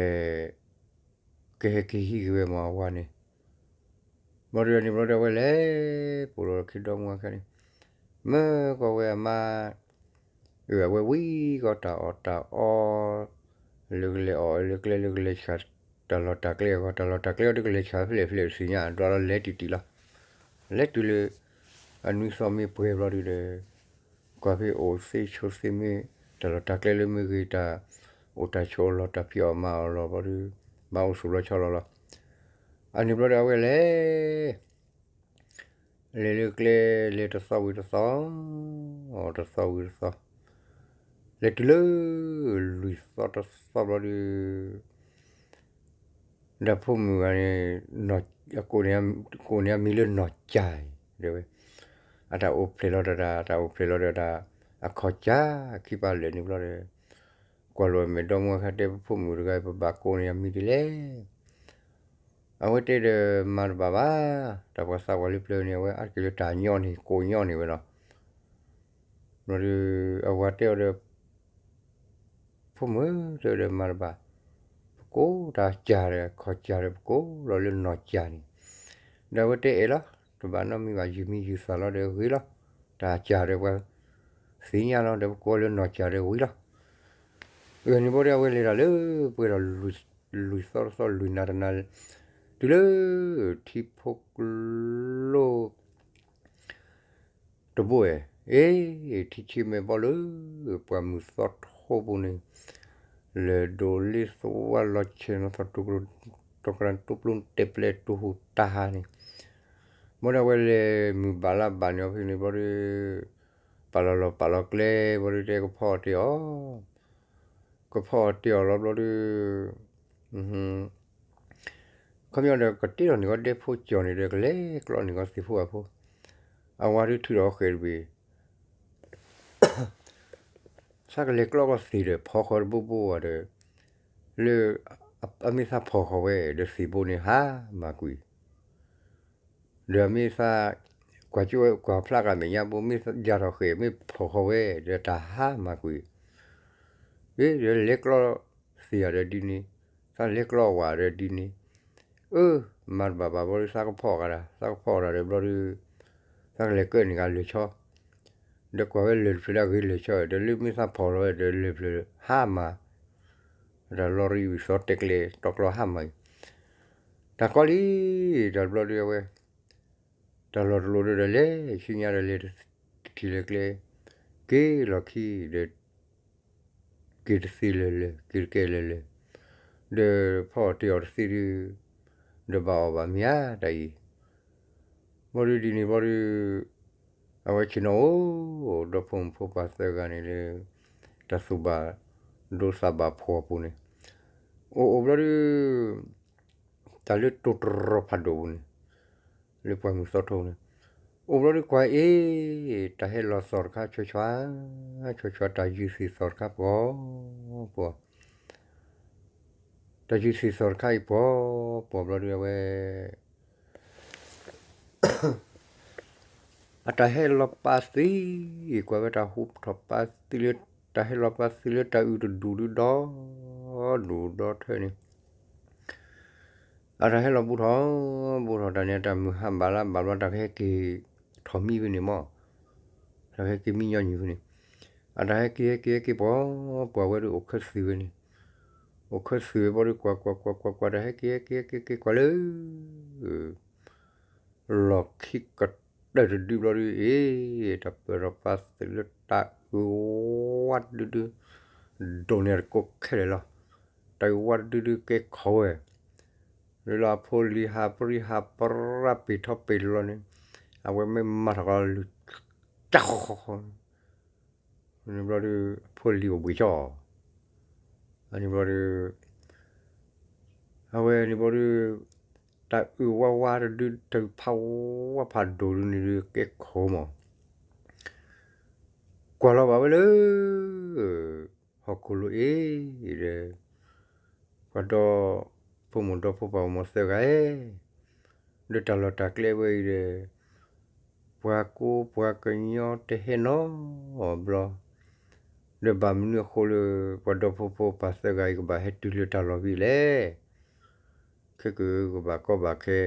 ကဟဲက့ၤဟံးက့ၤဝဲမးအဝၤန့ၣ်, ဘျီဒုန့ၣ်ဘျီဒုအဝဲလဲၤ ပိာ်လီၤခံဒီမါဝၤခံဂၤန့ၣ်, မၢကီးဝဲအမါ အဝဲဝံၤကီးတၢ်အီၣ်တၢ်အီ လၢကလဲၤအီၣ်လၢကျဲလၢကလဲၤဆှၣ် တၢ်လီၢ်တၢ်ကျဲအဂီၢ် တၢ်လီၢ်တၢ်ကျဲအီၤဒုကလဲၤဆှၣ်ဖဲလဲၣ်ဖဲလဲၣ်တသ့ၣ်ညါ ဒွးလီၤလဲၤတံၢ်တံၢ်လီၤ. လဲၤတုၤလၢ အနွံသီမ့ၢ်ပှဲၤဘျီဒုဒီး ကွၢ်ဖဲအိၣ်သ့ဆိးသ့မ့ၢ် တၢ်လီၢ်တၢ်ကျဲလၢမ့ၢ်ဂ့ၤ တၢ်အိၣ်တၢ်ဆိးအလီၢ် တၢ်ဖံးအီၣ်မၤအီၣ်လီၢ်ဘျီဒု ဘၣ်အိၣ်သူၣ်လီၤဆီလီၤလီၤ. အန့ၣ်ဘျီဒီးအဝဲလဲၤ လဲၤလၢကျဲ လဲၤတသီဝံၤတသီ တသီဝံၤတသီ လဲၤတုၤလၢ လွံၢ်သီတသီဘျီဒီး ဒီးဖိမုၣ်ဂၤန့ၣ် ကိးန့ၢ်အမံၤလၢနီၢ်ကၠၢ်အံၤ တဲဝဲ, အတၢ်အိၣ်ဖျဲၣ်လီၤတၢ် တၢ်အိၣ်ဖျဲၣ်လီၤဒီးတၢ် အခီၣ်ကၠၢ်ခံပာ်လဲၣ်န့ၣ်ဘျီဒီး ကွၢ်လိာ်မဲာ်ဒီမါဝၤခါတဲ ပဖိမုၣ်တဂၤအံၤ ပဘၣ်ကိးန့ၢ်အမံၤဒ်လဲၣ်. အဝဲတဲဒီးမၤတဘၣ်ဘၣ်, တၢ်ပှၤသးပှၢ်လၢပျၢၤန့ၣ် အဝဲအါတက့ၢ်လၢတၢ်ညီန့ၣ် ကိးညီန့ၢ်ဝဲလီၤ. ဒီး အဝၤတဲအီၤဒီး ဖိမုၣ်ဧၢ တဲဒီးမၤတဘၣ်, ပကိးတၢ်ကၠၢ်ဒီး ခီၣ်ကၠၢ်ဒီး ပကိးလီၤလၢနီၢ်ကၠၢ်န့ၣ်, ဒီးအဝဲတဲအဲၣ်လီၤ, တဘၣ်နီတမံၤဘၣ် ယုၢ်မံယုၢ်သၣ်လီၤဒီးဂ့ၤလီၤ, တၢ်ကၠၢ်ဒီးပှၤသ့ၣ်ညါလီၤ ဒီးပကိးလၢနီၢ်ကၠၢ်ဒီးဝံၤလီၤ. အဂ့ၢ်န့ၣ်ဘျီဒီး အဝဲလဲၤတၢ်လၢပှဲၤဒီး လွံၢ်သီတသီ လွံၢ်နၤတနၤ တုၤလၢ ထံဖိကျိ တဘိဝဲ, အ့ ထံဆံမဲာ်ဘီလၢ ပှၢ်မုၢ်သီထိပူၤန့ၣ်, လဲၤဒိးလ့သဝါလီၤဆဲးနီၢ်သီၣ် တကရၢတိပျိတဲာ်ပျဲၢ် တဟူးတဟါန့ၣ်, ဘၣ်ဒီးအဝဲလဲၤမုၢ်ဘၣ်လါဘၣ်န့ၣ်အီၤဖဲန့ၣ်ဘျီဒီး ပာ်လီၤလီၤပာ်လီၤကျဲဘျီဒီး တဲကဖီအီၤတဲအီၤ, ကဖီအီၤတဲအီၤလီၤဘျီဒီး ခီပညီဒီး ကတ့ထီၣ်န့ၢ်ကီးဒဲဖိကၠီၣ်န့ၣ်ဒီး ကလဲၤကျီန့ၢ်ကီးသ့ၣ်ဖိအဖိ, အဝၤဒုးထုးထီၣ်အီၤဃဲၤတဘ့ၣ်, သးကလဲၤကျီကီးသ့ၣ်ဒီး ဖီၣ်ဃီတဘိဘိဝဲဒီး လၢ အမ့ၢ်သးဖီၣ်ဃီဝဲဒီး သ့ၣ်ဘိန့ၣ်ဟါမၢ်ကွံာ် ဒီးအမ့ၢ်သး ကွၢ်ကၠိဝဲကွၢ်ဖျါကမဲာ်ညါဘိ မ့ၢ်ယါထီၣ်ဃဲၤ မ့ၢ်ဖီၣ်ဃီဝဲဒီး တၢ်ဟါမၢ်ကွံာ်, အ့ ဒီးလဲၤကျီသ့ၣ်ယၤဒီးဒ်န့ၣ်, သးလဲၤကျီဝဲဒီးဒ်န့ၣ်, အၢ မၤတဘၣ်ဘၣ်ဘျီဒီး သးကဖီၣ်ကဒီး သးကဖီၣ်ကဒီးဒီးဘျီဒီး သးကလဲၤကၢန့ၢ်ကဒီးလၢၢ်ဆီ, ဒီးကွၢ်ဝဲလၢၢ်တဖျၢၣ်လၢအဂ့ၤလၢၢ်ဆီ ဒီးလၢမ့ၢ်သးဖီၣ်လီၤဝဲဒီးလၢၢ်ဖျၢၣ်ဟါမၢ် တၢ်လီၤရံးဝံၤသီတဲကျဲ တီကျီဟါမၢ်အံၤ, တၢ်ကီလံ, တၢ်ဘျီဒုးအဝဲ တၢ်လီၤတလိၤဒီး လဲၤဆူညါဒီးလဲၤတထံၣ်လၢကျဲ, က့ၤလီၢ်ခံဒီး က့ၤတသ့လၢၤလၢၤ က့ၤတကဲလၢၤလၢၤ, ဒီးဖီၣ်အီၤတ့ၢ်အီၤတသ့ဒုး ဒီးဘၣ်အီၣ်ဘၣ်မ့ၤဧါတၢ်အံၤ, ဘျီဒုးဒ်န့ၣ်ဘျီဒုး အဝဲဆ့ၣ်နီၤအိၣ် ဒီဖိမုၣ်ဖိပၢ်သၢဂၤန့ၣ်လၢ တၢ်သူၣ်ဘၣ်ဒိသးဘၣ်ဖှီၣ်အပူၤန့ၣ်, အိၣ်အိၣ်ဘျီဒုး တၢ်လၢတိၢ်တရီၢ်ဖးဒိၣ်ပူၤန့ၣ်, လၢပှၢ်မုၢ်သီထိန့ၣ်, အိၣ်ဘျီဒုးကွၢ်အ့ၣ် တၢ်ဟဲလီၤသီၣ်တခါ ဆွဲဆွဲ, ဆွဲဆွဲ တၢ်ယုၢ်သ့ၣ်သီၣ်တခါပှီၤပှီၤ, တၢ်ယုၢ်သ့ၣ်သီၣ်တခါအံၤပှီၤပှီၤဘျီဒုးအဝဲ အတၢ်ဟဲလီၤပာ်သံ, ကွၢ်ဝဲတၢ်ဟူထီၣ်ပာ်သံလၢ တၢ်ဟဲလီၤပာ်သံလၢတၢ်အုၣ်တဒူၣ်ဒုးဒီဒူၣ်ဒီထၢန့ၣ်, အတၢ်ဟဲလီၤဘူးထီၣ်, ဘူးထီၣ်တၢ်န့ၣ် တၢ်မုၢ်ဟါဘၣ်လါဘၣ်ဘျီ တၢ်ကဟဲက့ၤထီၣ်မံဖဲန့ၣ်မး, တၢ်ကဟဲက့ၤမံညီနုၢ်ဖဲန့ၣ်, အတၢ်ဟဲက့ၤဟဲက့ၤဟဲက့ၤပှီၤပှီၤဝဲဒုး အိၣ်ခၢၣ်သုးဝဲန့ၣ်, အိၣ်ခၢၣ်သုးဝဲဘျီဒုးကွၢ်ကွၢ်ကွၢ်ကွၢ်ကွၢ် တၢ်ဟဲက့ၤဟဲက့ၤဟဲက့ၤဟဲက့ၤကွၢ်လၢ လီၢ်ခံကတၢၢ်တဒုဘျီဒုး အ့ၣ် တၢ်ပၢၢ်ထီၣ်ပာ်သးလၢတၢ်အုၣ်ဝါတဒုဒု ဒိၣ်န့ၢ်တကိးခဲလၢာ်လီၤ. တၢ်အုၣ်ဝါတဒုဒုကဲခိၣ်ဝဲ, လၢလီၤအဖိလံၤဟးပြံဟးပြါပ့ၤထီၣ်ပ့ၤလီၤန့ၣ်, အဝဲမ့ၢ်မၤထီၣ်ကီးလုၢ် ကၠၢ်ဃီဃီဃီ န့ၣ်ဘျီဒုး အဖိလံၤအိၣ်ဘှံးကၠီ, န့ၣ်ဘျီဒုး အဝဲန့ၣ်ဘျီဒုး တၢ်အုၣ်ဝါဝါတဒု တၢ်အုၣ်ဖးဝါဖးဒိၣ်ဒုန့ၣ်ဒုး ကဲခိၣ်မး, ကွၢ်လီၤဘၣ်ဝဲလၢ ဟီၣ်ခိၣ်လိၤအ့ၣ်ဒီး ပှၤဒီ ဖိမုၣ်ဒီဖိပၢ်မုၣ်သၢဂၤဧၢ, ဒီးတၢ်လီၢ်တၢ်ကျဲဝဲအံၤဒီး ပှၤကိးပှၤကညီတဟဲနီတဘျီ, ဒီးဘၣ်မနုၤအဃိလၢ ပှၤဒီဖိဖိပၢ်သၢဂၤအံၤ ကဘၣ်ဟဲတုၤလၢတၢ်လီၢ်ဝံၤလဲၣ်. ခဲကဘၣ်ကီဘၣ်ခဲ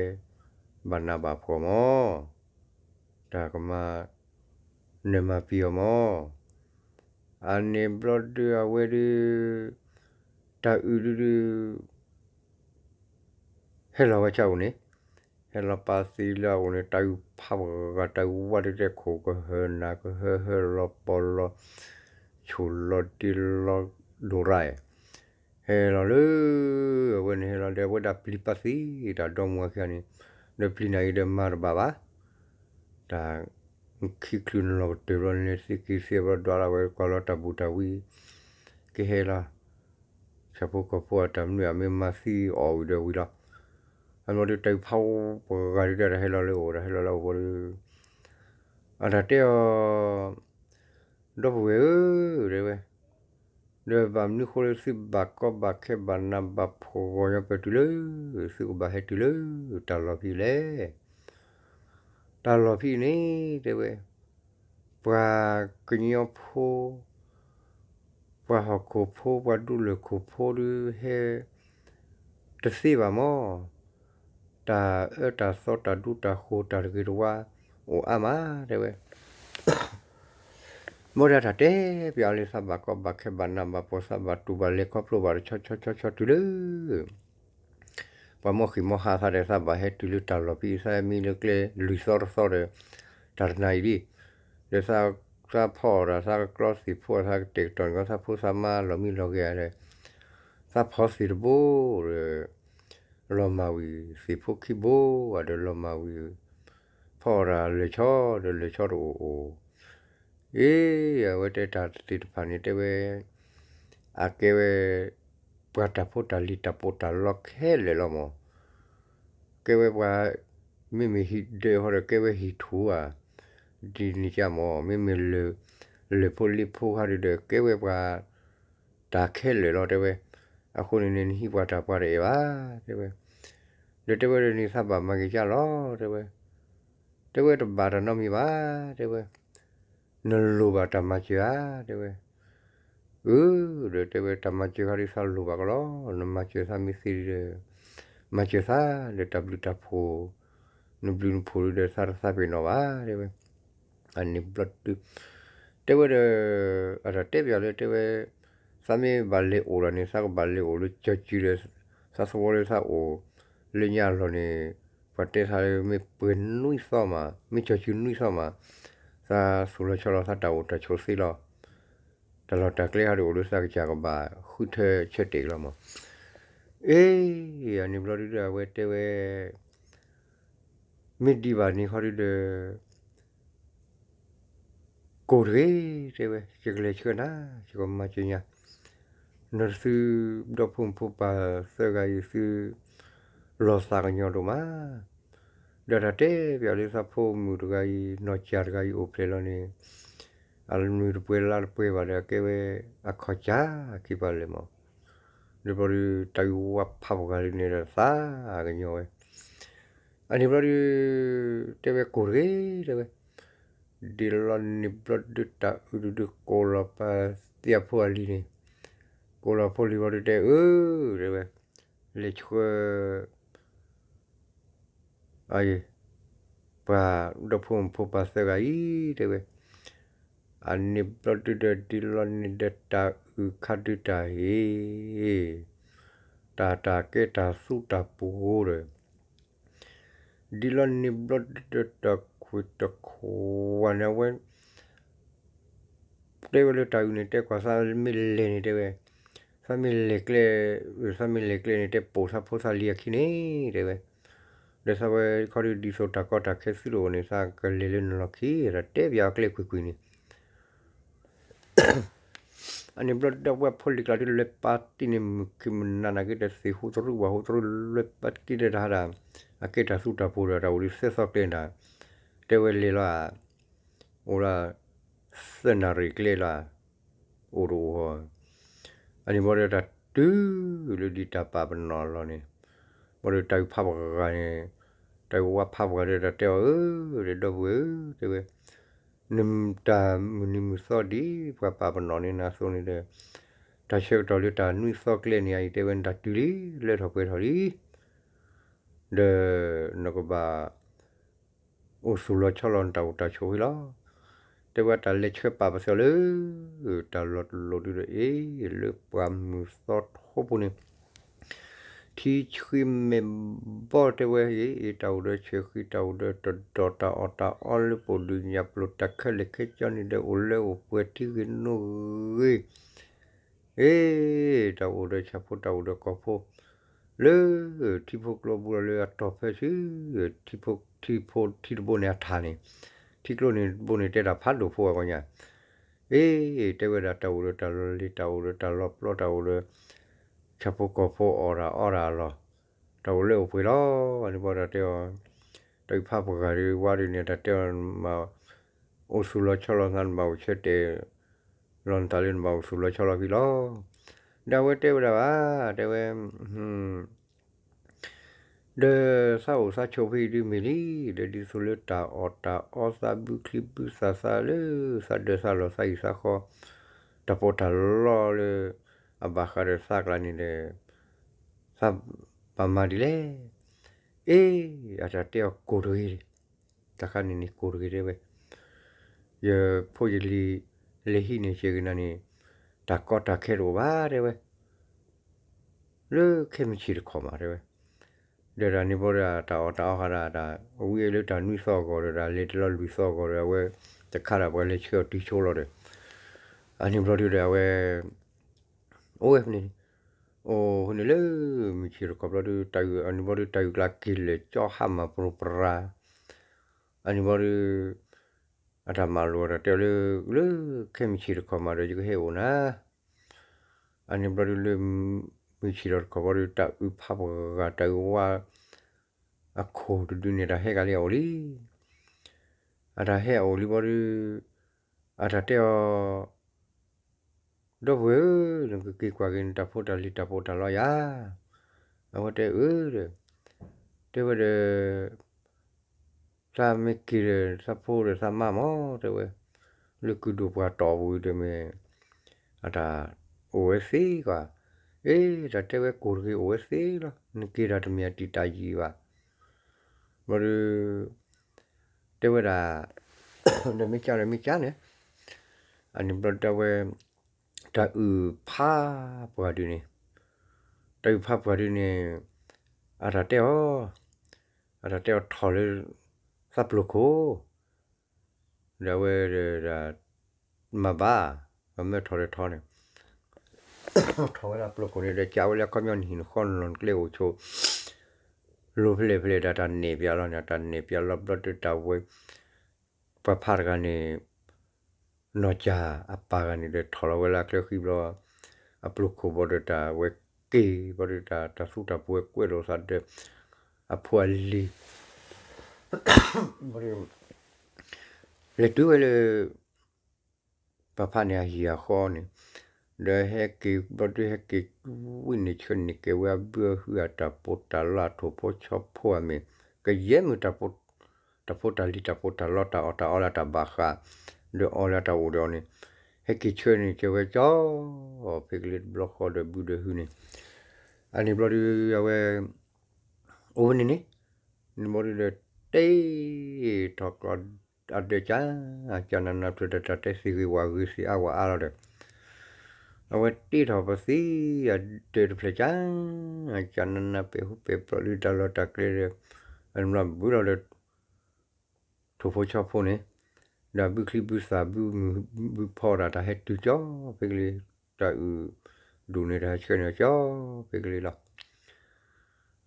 ဘၣ်နးဘၣ်ဖှီၣ်မး, တၢ်ကမၤနၢၤမၤပျံၤအီၤမး, အန့ၣ်ဘျီဒုးအဝဲဒုး တၢ်အုၣ်ဒုဒု ဟဲလီၤဝဲဆၣ်အိၣ်န့ၣ်, ဟဲလီၤပာ်သံလၢအအိၣ်န့ၣ် တၢ်အုၣ်ဖးဝဲဂၤ တၢ်အုၣ်ဝါတတဲခိၣ် ကဟၢနၤကဟၢဟၢလီၤပီၤလီၤ ဆိၣ်လီၤတ့လီၤဒိၣ်ရၣ်, ဟဲလီၤလၢ အဝဲန့ၣ်ဟဲလီၤဒီး အဝဲဒၣ်ပျံၤပာ်သံ တၢ်ဒီမါဝၤခံဂၤန့ၣ်, ဒီးပျံၤန့ၣ်အံၤဒီးမၤတဘၣ်ဘၣ်, တၢ်ခံချုးနလီၢ်ကတၢၢ်ဘျီန့ၣ် သံက့ၤသံဘျီ ဒွးလၢအဝဲကွၢ်လီၤတၢ်ဘူးတၢ်ဝံ ကဟဲလီၤ, ဆၣ်ဖိကီၢ်ဖိအတၢ်မနုၤအမ့ၢ်မၤသံအီၣ်ဝံၤဒီးဝံၤလီၤ. အမ့ၢ်ဒီးတၢ်အုၣ်ဖးပှၤဂၤဒုး တၢ်ဟဲလီၤလၢအအိၣ် တၢ်ဟဲလီၤလၢအအိၣ်ဘၣ်ဒီး အတၢ်တဲအီၤ, ဒီပုၢ်ဝဲၢ်ဧၢ, တဲဝဲ, ဒီးဘၣ်မနုၤဃိလၢသုဘၣ်ကီဘၣ်ခဲဘၣ်နးဘၣ်ဖှီၣ်ဂီၤညီပၢၢ်တုၤလၢ သုကဘၣ်ဟဲတုၤလၢတၢ်လီၢ်ဖဲအံၤလဲၣ်. တၢ်လီၢ်ဖဲအံၤန့ၣ် တဲဝဲ, ပှၤကညီဖိ ပှၤဟီၣ်ခိၣ်ဖိ ပှၤဒူလၢၢ်ခိၣ်ဖိဒုးဟဲတသ့ဘၣ်မၢ်, တၢ်အၢတၢ်သီတၢ်ဒူတၢ်ဃိၤတၢ်တဂ့ၤတဝါ အိၣ်အါမး တဲဝဲ. မ့ၢ်ဒၣ်တၢ်တဲပျးလၢသးဘၣ်ကီဘၣ်ခဲဘၣ်နးဘၣ်ဖှီၣ် သးဘၣ်တူၢ်ဘၣ်လဲၤခီဖျိဘၣ်တဆီဆီဆီဆီတုၤလၢ ပှၤမီၢ်ဃံးမီၢ်ဟါသးဒီး သးဘၣ်ဟဲတုၤလၢတၢ်လီၢ်ဖဲအံၤ သးမံလၢကျဲလွံၢ်သီတသီဒီး တၢ်တနၤအံၤလံ. ဒီးသးဖီအီၣ်ဒီးသးကကျီသ့ၣ်ဖိ သးကတဲာ်ကတီၤန့ၣ် သးဖိသးမါလီၤမံလီၤဂဲၤဒီး သးဖီသ့ၣ်တဘိဒီး လီၤမၢ်ဝံၤသ့ၣ်ဖိခံဘိဒီး လီၤမၢ်ဝံၤ ဖီအီၣ်ဒီးလၢာ်ဆီဒီးလၢာ်ဆီတအိၣ်အိၣ် အ့ အဝဲတဲတၢ်သ့ၣ်တဖၣ်န့ၣ် တဲဝဲ အကဲဝဲ ပှၤတၢ်ဖိတၢ်လံၤတၢ်ပီးတၢ်လီခဲလၢာ်လီၤမၢ်. ကဲဝဲပှၤ မ့မ့ၢ်ဟံၣ်ဒၢးဃီဒီး ကဲဝဲဟံၣ်ထူဧါ, ဒ်န့ၣ်ကမၢ် မ့မ့ၢ်လၢၢ်ဖိလ့ဖိဃီဒုးဒီး ကဲဝဲပှၤ တၢ်ခဲလၢာ်လီၤ တဲဝဲ. အဃိန့ၣ်န့ၣ် နဟံးပှၤတၢ်ပှၤတအဲၣ်ဘၣ် တဲဝဲ. ဒီးတဲဝဲဒီးန့ၣ် သးဘၣ်မၤက့ၤကၢ်လီၤ တဲဝဲ. တဲဝဲတဘၣ်တၢ်နီတမံၤဘၣ် တဲဝဲ, နလိၣ်ဘၣ်တၢ်မၤစၢၤဧါ တဲဝဲ. အၢ ဒီးတဲဝဲ တၢ်မၤစၢၤခါဒုးသးလိၣ်ဘၣ်ကလီၤ, နမၤစၢၤသးမ့ၢ်သ့ဒီး မၤစၢၤသးဒီးတၢ်ဘျုးတၢ်ဖှိၣ်, နဘျုးနဖှိၣ်ဒုးဒီးသးတသးပ့ၤနီၣ်ဘၣ် တဲဝဲ. အန့ၣ်ဘျီဒုး တဲဝဲဒီး အတၢ်တဲပျးလၢတဲဝဲ သးမ့ၢ်ဘၣ်လဲၤအိၣ်ဒီးန့ၣ် သးကဘၣ်လဲၤအိၣ်လၢကၠီၤစုၤဒီး သးသဝီလၢသးအိၣ်လၢညါအလီၢ်န့ၣ် ပှၤတဲသးလၢမ့ၢ်ပှဲၤနွံသီမး မ့ၢ်ကၠီၤစုၤနွံသီမး သးသူၣ်လီၤဆီလီၤသးတၢ်အိၣ်တၢ်ဆိးသ့လီၤ. တၢ်လီၢ်တၢ်ကျဲဟီဒုးအိၣ်လၢသးကစၢ်ကဘၣ်ဃုထၢဆၢတဲာ်လီၤမၢ်. အ့ အန့ၣ်ဘျီဒုးဒီးအဝဲတဲဝဲ မ့ၢ်ဒံးဘၣ်န့ၣ်ခီဒုးဒီး ကိၢ်တဂ့ၤ တဲဝဲ, ယကလဲၤဆှၢနၤ, ယကမၤစၢၤညါ, နသုဒီဖိမုၣ်ဖိပၢ်သၢဂၤအံၤသု လီၤသးကညီၤဒိၣ်မး, ဒီးတၢ်တဲပျးလၢသးဖိမုၣ်တဂၤအံၤ နီၢ်ကၠၢ်တဂၤအံၤအိၣ်ဖျဲၣ်လီၤန့ၣ် အနုာ်တပှဲၤလါတပှဲၤဘၣ်ဒီး အကဲဝဲအခီၣ်ကၢ်ခံပၤလဲၣ်မၢ်. ဒီးဘျီဒုး တၢ်အုၣ်ဝါဖးပှၤဂၤဒ်န့ၣ်ဒီး သးကညီၤဝဲ, အန့ၣ်ဘျီဒုး တဲဝဲကိၢ်တဂ့ၤ တဲဝဲ, ဒ်လီၤန့ၣ်ဘျီဒုးတၢ်အုၣ်ဒုးဒုးကိးလီၤပသံအဖိအလံၤန့ၣ်, ကိးလီၤဖိလံၤဘျီဒုးတဲအၢ တဲဝဲ, လဲၤဆှၢ အံၤ ပှၤဒီဖိမုၣ်ဖိပၢ်သၢဂၤအံၤ တဲဝဲ, အန့ၣ်ဘျီဒုးဒီး ဒ်လီၤန့ၣ်ဒီးတၢ်အုၣ်ခါဒုးတၢ်ဟ့ၣ် တၢ်တၢ်ကဲတၢ်သူတၢ်ပှိၤဒီး ဒ်လီၤန့ၣ်ဘျီဒုးဒီးတၢ်ခွဲးတၢ်ခွါန့ၣ် အဝဲ တဲဝဲလၢတၢ်အုၣ်န့ၣ် တဲကွၢ်သးမ့ၢ်လဲၤန့ၣ် တဲဝဲ, သးမ့ၢ်လဲၤကျဲ, သးမ့ၢ်လဲၤကျဲန့ၣ် တဲပိာ်သးဖိသၣ်လံၤအခံန့ၣ် တဲဝဲ, ဒီးသးဝဲခီဒုးဒ်သိးတၢ်ကီတၢ်ခဲသုတအိၣ်န့ၣ် သးကလဲၤလၢနလီၢ်ခံ တၢ်တဲပျးအကျဲကွ့ၢ်ကွ့ၢ်န့ၣ် အန့ၣ်ဘျီဒုးဒီး ပှၤဖိလံၤကျါဒုး လဲၤပာ်တံၢ်န့ၣ် မုၢ်ခံမနၤနာ်က့ဒီး သ့ၣ်ဟူးသရူးဝၣ်ဟူးသရူး လဲၤပာ်တံၢ်ဒီးတၢ်ဟးဒၣ် အကဲတၢ်သူတၢ်ပှိၤဒီး တၢ်အိၣ်ဒုးသၢသီကျဲန့ၣ်ဒၣ် တဲဝဲလဲၤလီၤဧါ, အိၣ်ဒၣ် သၢနၣ်ရံၣ်ကျဲလီၤဧါ, အိၣ်တအိၣ်ဃီ, အန့ၣ်ဘျီဒီးတၢ်တုၤလၢဒ်တၢ်ပာ်ပနီၣ်အလီၢ်န့ၣ်, ဘျီဒီးတၢ်အုၣ်ဖးပှၤဂၤန့ၣ်, တၢ်အုၣ်ဝါဖးပှၤဂၤဒီး တၢ်တဲအီၤဧၢ, ဒီပုၢ်ဝဲၢ်ဧၢ, တဲဝဲ, နတၢ်မုၢ်နံၤမုၢ်သီဒ်ပှၤပာ်ပနီၣ်န့ၢ်နၤအသိးန့ၣ်ဒီး, တၢ်ဆၢကတီၢ်လၢတၢ်နွံသီကျဲန့ၣ်အံၤ တဲဝဲ နတၢ်တုၤလံ လၢထီၣ်ပှဲၤထီၣ်လံ, ဒီးနကဘၣ် အိၣ်သူၣ်လီၤဆီလီၤနတၢ်အိၣ်တၢ်ဆိးဝဲလီၤ. တဲဝဲတၢ်လဲၤဆှၢပာ်ပသးလၢ တၢ်လီၢ်တလီၢ်ဒုးဒီး အ့ လၢပှၢ်မုၢ်သီထိပူၤန့ၣ် ထံဆှံမဲာ်ဘီတဲဝဲ အ့ တၢ်အိၣ်ဒီးဆဲးဃံ တၢ်အိၣ်ဒီးတၢ်အီၣ်တၢ်အီလၢပှၤဒုးညၣ်ပျိၢ် တၢ်ခဲလၢာ်ခဲဆ့န့ၣ်ဒီး အိၣ်လၢအိၣ်ပှဲၤထံဂ့ၤနိဂ့ၤ အ့ တၢ်အိၣ်ဒီးဆၣ်ဖိတၢ်အိၣ်ဒီးကီၢ်ဖိ လၢထံဖိကျိဘိလီၤလၢအတီၢ်ဖဲဆူ ထံဖိထံတဘိန့ၣ်အထးန့ၣ်, ထံကျိန့ၣ်တဘိန့ၣ် တဲတၢ်ဖးဒိၣ်ဖိအဂီၢ်ညါ, ထ အ့ တဲဝဲဒၣ် တၢ်အိၣ်ဒီးတၢ်လီၤလ့ၤ တၢ်အိၣ်ဒီးတၢ်လီၤပျီ တၢ်အိၣ်ဒီး ဆၣ်ဖိကီၢ်ဖိအီၣ်တၢ်အီတၢ်အလီၢ်, တၢ်အိၣ်လၢအိၣ်ပှဲၤလီၤ. အန့ၣ်ဘၣ်ဒီးတဲအီၤ, တၢ်အုၣ်ဖးပှၤဂၤဒုး ဝါဒုးန့ၣ် တၢ်တဲအီၤ နဘၣ်အိၣ်သူၣ်လီၤဆီလီၤ နဘၣ်အိၣ်ဆၢတဲာ်လီၤနသးလၢနဘၣ်အိၣ်သူၣ်လီၤဆီလီၤဖဲလီၤ. ဒီးအဝဲတဲဝဲဒၣ်ဘၣ်, တဲဝဲ ဒီးသးအိၣ်သးဆိးဖဲအံၤဒုးမ့ၢ်လံ, ဒီးဒ်သိးလၢတၢ်အီၣ်တၢ်အီ သးဘုချံဘုသၣ်သးလၢသးဒၢးသးလီၤသးဟံၣ်သးဃီ, တၢ်ပီးတၢ်လီလၢ အဘၣ်ဃးဒီးသးကျါန့ၣ်ဒီး သးဘၣ်မၤဒ်လဲၣ်. အ့ အတၢ်တဲအီၤကိၢ်တဂ့ၤ, တၢ်ခါန့ၣ်န့ၣ်ကိၢ်တဂ့ၤတဲဝဲ, ယဖိယလံၤ လဲၤဟံးန့ၢ်စ့ၢ်ကီးနၤန့ၣ် တၢ်ကီတၢ်ခဲတအိၣ်ဘၣ်တဲဝဲ လၢခဲမုၢ်ဆ့ၣ်တခီမးတဲဝဲ, ဒီးတၢ်န့ၣ်ဘျီဒီး တၢ်အီၣ်တၢ်အီဃးဒၣ် တၢ်ဝံၤလၢတၢ်နွံသီအဂီၢ်ဒီး တၢ်လဲၤတလီၤလွံၢ်သီအဂီၢ်ဒီး အဝဲတခါဒီး ပှၤလဲၤဆှၢအီၤတုၤဆိလီၤဒီး အန့ၣ်ဘျီဒုဒီး အဝဲ အိၣ်ဝဲဖဲန့ၣ်, အိၣ်ဖဲန့ၣ်လၢ မုၢ်ဆ့ၣ်တခီဘျီဒု တၢ်အုၣ်အန့ၣ်ဘျီဒု တၢ်အုၣ်ကျါက့ၤလၢာ်ကၠီဟါမၢ်ပြိပြၤ, အန့ၣ်ဘျီဒု အတၢ်မၤလိာ်ဒီးတဲအီၤလၢ လၢခဲမုၢ်ဆ့ၣ်တခီမးဒီး ယကဟဲအိၣ်နၤ အန့ၣ်ဘျီဒုလၢ မုၢ်ဆ့ၣ်ထီၣ်တခီဘျီဒု တၢ်အုၣ်ဖးပှၤဂၤ တၢ်အုၣ်ဝါ အခိၣ်တဒုန့ၣ် တၢ်ဟဲကလံအအိၣ်လံ. အတၢ်ဟဲအအိၣ်လံဘျီဒု အတၢ်တဲအီၤ ဒီပုၢ်ဝဲၢ်ဧၢ, နကက့ၤကွၢ်က့ၤနတၢ်ဖိတၢ်လံၤတၢ်ပီးတၢ်လီယၤ. အဝဲတဲအၢဒီး တဲဝဲဒီး သးမ့ၢ်က့ၤဒီး သးဖိဒီးသးမါမး တဲဝဲ, လၢကုၢ်ဒိၣ်ပှၢ်တီၢ်ပူၤဒီးမ့ၢ် အတၢ်အိၣ်ဝဲသ့ကွၢ်, အ့ တၢ်တဲဝဲကိၢ်တဂ့ၤအိၣ်ဝဲသ့လီၤ, နက့ၤတၢ်တမ့ၢ်အတံာ်တာ်ယံာ်ဘၣ်. ဘျီဒု တဲဝဲဒၣ် ဒီးမ့ၢ်ကါဒီးမ့ၢ်ကါန့ၣ်, အန့ၣ်ဘျီဒုဝဲ တၢ်အုၣ်ဖးပှၤဒုန့ၣ်, တၢ်အုၣ်ဖးပှၤဒုန့ၣ် အတၢ်တဲအီၤ, အတၢ်တဲအီၤထီၣ်လၢ သးပျိၢ်ခိၣ်, ဒီးအဝဲဒၣ် မၤဘၣ်, ပမၢထီၣ်ဒီးထီၣ်န့ၣ် ထီၣ်ဝဲဒၣ်ပျိၢ်ခိၣ်န့ၣ်ဒီး ကးဝဲလၢအခီပညီနဟံၣ်နဃီနလီၢ်နကျဲအိၣ်ဆိး လိၤဖဲလဲၣ်ဖဲလဲၣ်ဒီး တၢ်နဲၣ်ပၠးလီၤန့ၣ်, တၢ်နဲၣ်ပၠးလီၤဘျီဒုတၢ်ဝဲ ပှၤဖးတဂၤန့ၣ် နီၢ်ကၠၢ်အပၢ်တဂၤန့ၣ်ဒီး ထီၣ်လီၤဝဲလၢအချၢဃံဘျီ အပျိၢ်ခိၣ်ဘျီဒီး တၢ်ဝဲက့ၤဘျီဒီး တၢ်သူတၢ်ပဝဲကွဲးလိာ်သးဒီး အဖိအလံၤ ဘျီဒီး လဲၤတုၤဝဲလၢ ပှၤဖးန့ၣ်အဟံၣ်အဃီန့ၣ်, ဒီးဟဲက့ၤဘျီဒု ဟဲက့ၤဝံၤန့ၣ်ဆၢန့ၢ်က့ၤဝဲအဘုအဟုအတၢ်ပီးတၢ်လီအထိၣ်ဖိဆီဖိအမ့ၢ် ကယဲၢ်မုၢ် တၢ်ဖိတၢ်လံၤတၢ်ပီးတၢ်လီ တၢ်အီၣ်တၢ်အီလၢတၢ်ဘၣ်ဃး ဒီးအီလၢတၢ်အိၣ်ဒီးအီၤန့ၣ် ဟဲက့ၤဆၢန့ၢ်က့ၤဝဲကၠီ ဖဲကလံၤတဘျီဃီဒီးဘုဒီးဟုန့ၣ်, အန့ၣ်ဘျီဒုအဝဲ အိၣ်ဝဲန့ၣ်န့ၣ်, န့ၣ်ဘျီဒုဒီး တ့ထီၣ်ကျီ အဒၢးကၠၢ် ကၠၢ်နးနးဖျၢၣ်ဒီး တၢ်တဲသ့ၣ်ဂ့ၤဝၣ်ဂ့ၤသ့ၣ်အါဝၣ်အါလီၤဒီး အဝဲတ့ထီၣ်ပသံအဒၢးတဖျၢၣ်ကၠၢ် ကၠၢ်နးနးပဲာ်ဟူပဲာ်ပျီၢ်လၢတၢ်လီၢ်တၢ်ကျဲဒီး အန့ၣ်ဘျီဘုလီၤဒီး ထိၣ်ဖိဆီဖိန့ၣ်, ဒီးဘုချံဘုသၣ်ဘုမုၢ်ဘုဖီဒီး တၢ်ဟဲတုၤကၠီဖဲကလံၤ, တၢ်အုၣ်ဒိၣ်န့ၣ် တၢ်ဟဲဆှၢန့ၢ်ကၠီဖဲကလံၤလီၤ.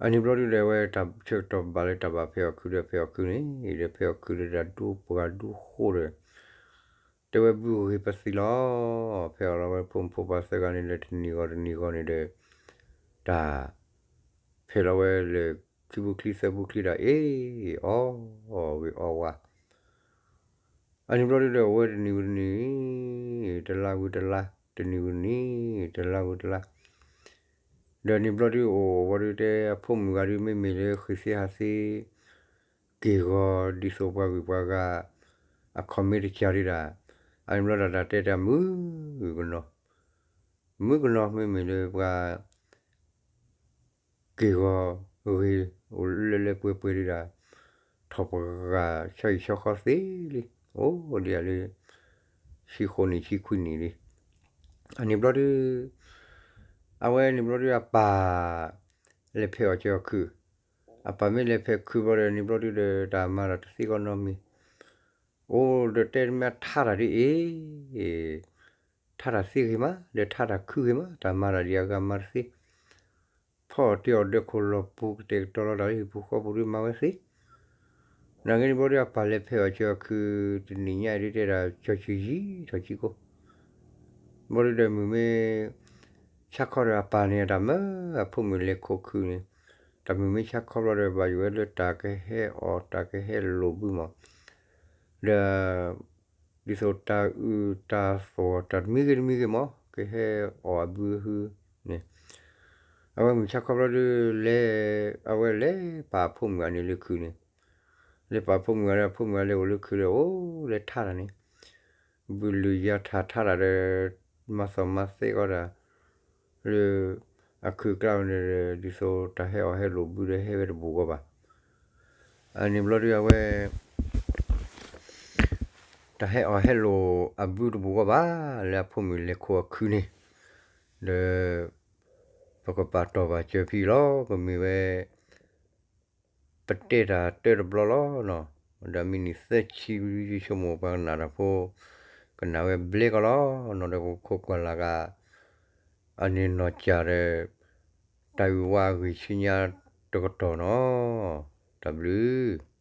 အန့ၣ်ဘျီဒုဒီး အဝဲတၢ်ဆၢကတီၢ်ဘၣ်လၢတၢ်ဘၣ်ဖဲအီၣ်ခုဒီးဖဲအီၣ်ခုန့ၣ်, ဒီးဖဲအီၣ်ခုဒီးတၢ်ဒိပှၤဒိဃိဒီး တဲဝဲဘုဂ့ၤပသံလီၤ. ဖဲအီၣ်လီၤဝဲဖိမုၣ်ဖိခွါသၢဂၤန့ၣ်ဒီး တနံၤဂီၤတနံၤဂီၤန့ၣ်ဒီး တၢ် ဖဲလီၤဝဲလၢ ခံဘုချံသၢဘုချံဒီး အ့ၣ် အီၣ်ဂ့ၤအီၣ်ဝါ အန့ၣ်ဘျီဒုဒီး အဝဲတနံၤဝံၤတနံၤ, တလါဝံၤတလါ, တနံၤဝံၤတနံၤ, တလါဝံၤတလါ, ဒီးန့ၣ်ဘျီဒုအိၣ်ဝဲဒုတဲ အဖိမုၣ်ဂၤဒု မ့မ့ၢ်လၢဃ့သ့ဟးသ့ က့ၢ်ဂီၤဒ်သိးပှၤဂုၤပှၤဂၤ အခီၣ်မ့ၢ်တကးဒုဒၣ်, အန့ၣ်ဘျီဒၣ်တၢ်တဲတၢ်မုၣ်ကနီၤ, မုၣ်ကနီၤ မ့မ့ၢ်လၢပှၤ က့ၢ်ဂီၤဂ့ၤ အိၣ်လၢလၢပှဲၤပှဲၤဒုဒၣ်, ထီၣ်ပှၤဂၤဆီဟံၣ်ဆီဃီသ့လံ, အိၣ်ဒံးလၢ ဆံဃိးနံၣ်ဆံခွံနံၣ်လံ. အန့ၣ်ဘျီဒု အဝဲန့ၣ်ဘျီဒု အပၢ် လဲၤဖဲးအီၣ်က့ၤအီၣ်ခုး, အပၢ်မ့ၢ်လဲၤဖဲးခုးဘျီဒီး န့ၣ်ဘျီဒုဒီး တၢ်မၤတၢ်တသ့ကီးနီတမံၤ, အိၣ်ဒီးတဲမ့ၢ်ထါတၢ်ဒ်အံၤ ထါတၢ်သ့ဂ့ၤမး ဒီးထါတၢ်ခုဂ့ၤမး တၢ်မၤတၢ်ဒ်အဂၤမၤတသ့, ဖီအီၣ်တ့ၢ်အီၣ်ဒၢးခိၣ်လီၢ်ပူၤ ကတဲာ်ကတီၤလီၤတၢ်လၢဟံၣ်ပူၤဃီပူၤဒုးမၤဝဲသ့, နာ်က့န့ၣ်ဘျီဒု အပၢ်လဲၤဖဲးအီၣ်က့ၤအီၣ်ခုး တနံၤညါအံၤဒုတဲဒၣ် ကၠီၤဆံယံၤထီၣ်ဆံကိ ဘျီဒုဒီးမုၢ်မ့ၢ်ဆါခီဒီးအပၢ်န့ၣ် တၢ်မၢအဖိမုၣ်လဲၤခိးခုးန့ၣ်, တၢ်မုၢ်မ့ၢ်ဆါခီဘျီဒီး ဘၣ်ယိၣ်ဝဲလၢတၢ်ကဟဲအီၣ် တၢ်ကဟဲလိာ်ဘုမး, ဒီး ဒ်သိးတၢ်အုၣ်တၢ်သီၣ် တၢ်တမံၤဂ့ၤတမံၤဂ့ၤမး ကဟဲအီၣ်အဘုဟုန့ၣ်, အဝဲမုၢ်ဆါခီဘျီဒု လဲၤ အဝဲလဲၤပာ်အဖိမုၣ်ဂၤန့ၣ်လၢခုးန့ၣ်, လဲၤပာ်အဖိမုၣ်ဂၤဒီး အဖိမုၣ်ဂၤလဲၤအိၣ်လၢခုးဒီး အိၣ်လဲၤထါတၢ်န့ၣ်, ဘုလုၢ်ယါထးထါတၢ်ဒီး မၤသီၣ်မၤသဲကီးတၢ် လၢအခုးကျါန့ၣ်ဒီး ဒ်သိးတၢ်ဟဲအီၣ်ဟဲလိာ်ဘုဒီး ဟဲဝဲတဘူးကီးဘၣ်. အန့ၣ်ဘျီဒုအဝဲ တၢ်ဟဲအီၣ်ဟဲလိာ်အဘုတဘူးကီးဘၣ် လၢအဖိမုၣ်လဲၤခိးအခုးန့ၣ်, ဒီး ပကပာ်တီၢ်ဘၣ်စၢၤဖဲအံၤလီၤ. ကမ့ၢ်ဝဲ ပတဲတၢ်တၢတဘျီလီၤနီၤ, ဒီးမံးနံးသၢဆံ ယဆိကမိၣ်ပှၤကနၣ်တၢ်ဖိ ကနၣ်ဝဲဘျဲကီးလီၤနီၤ, ဒီးပခိးကွၢ်လၢ်ဂၤ အန့ၣ်နီၢ်ကၢ်ဒီး တၢ်အုၣ်ဝါအဂ့ၢ်ဆူညါတကတီၢ်နီၤ, တၢ်ဘျုး